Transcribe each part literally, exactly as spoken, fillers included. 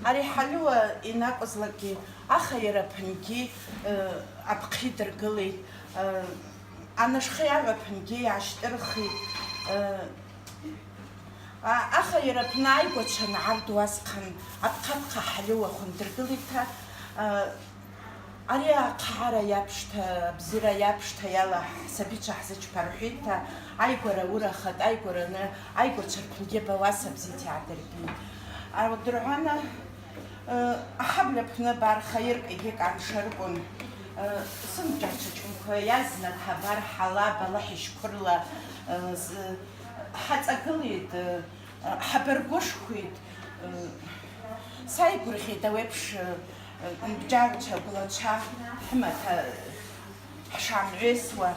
Ари ҳалиуа ианакәызлакгьы, аха иара аԥынгьы, э, аԥхьа идыргылеит, э, анашхеи аҩаԥынгьы иаашьҭырхит, э, а-, аха иара аԥны ааигәацәа наарду асҟан аԥхаԥха ҳалиуа хәындыргылеит ҳәа, э, Ари ахаара иаԥшҭа, абзиара иаԥшҭа иала ҳсабицәа ҳзычԥа рҳәеит, аигәара урахат, аигәараны, аигәацәа рԥынгьы бауаса бзиҭ иаадырбеит. Аудырҳәана, э, аҳабла аԥны барха ирк егьи каншаркәын, э, сынбжьарчачунқәа иазнаҭ абар ҳалаб алаҳишьқәырла, э, з-, ҳаҵагылеит, э, Ҳабаргәышхәеит, сааигәырӷьеит ауеиԥш нбџьарцәа, гәлацәа ҳымаҭа ҳшамҩесуа.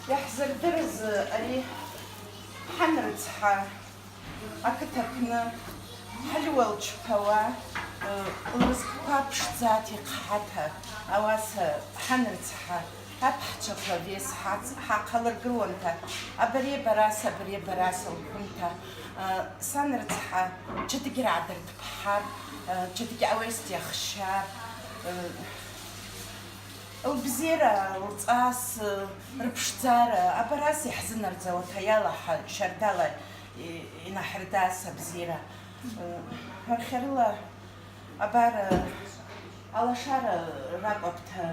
Иаҳзырдырыз ари ҳан рыцҳа, ақыҭа аҟны ҳлиуа лчԥауа, лызқәа ԥшӡаҭ ихҳаҭа, ауаса ҳан рыцҳа. Аԥҳцәақәа вес ҳац-, ҳахалыргылонҭа, абаре бараса, абаре бараса лҳәынҭа, сан рыцҳа, ҷыдгь раадырҭԥҳар, ҷыдгь ауест иахшьар, лбзиара, лҵас, рыԥшӡара, абарас иаҳзынарӡауа ҭаиала ҳа шьардала и-, инаҳрдас абзиара. Архьарыла Абар, алашара ракәаԥҭа,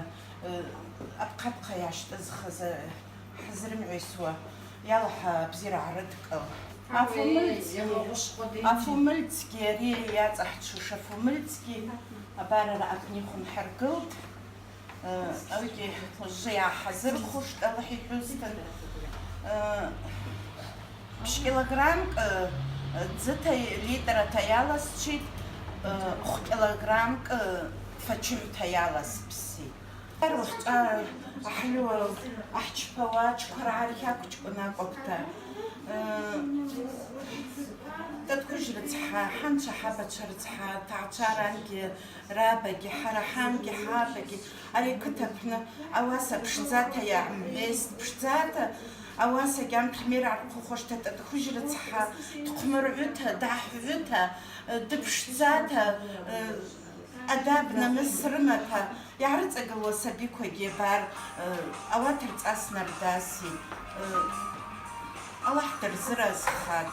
аԥхаԥха иаашьҭызхыз, ҳзырмҩасуа иалаҳа абзиара аарыдкыл. Афумыльцгьы, афумыльцгьы, ари иаҵаҳҽыш афумыльцгьы, абар ара акнихәын ҳаргылт. Уигьы уажәы иааҳазырхәышт, алаҳ иҳәысҭан. Ԥшь килограммк ӡыҭа литраҭа иаласҽит, хә килограммк фачымҭа иаласԥсит. Уахьча аҳлиуа аҳчԥауа аҷқәа раархьақәҷкәын акәаԥҭа. Тыткәыжь рыцҳа, ҳанцәа ҳабацәа рыцҳа, ҭаацәарангьы, Рабагьы, ҳара ҳангьы, ҳабагьы, ари ақыҭа аҟны ауаса ԥшӡаҭа иаамҳәест, ԥшӡаҭа, ауасагьы ампример архәыхәашҭа, Тыткәыжь рыцҳа, дхәмарҩыҭа, даҳәҩыҭа, дыԥшӡаҭа, адаб намыс рымаҭәа, иаарыҵагылоу асабиқәагьы абар, ауаҭ рҵас нардасит, Аллаҳ дырзыразхап.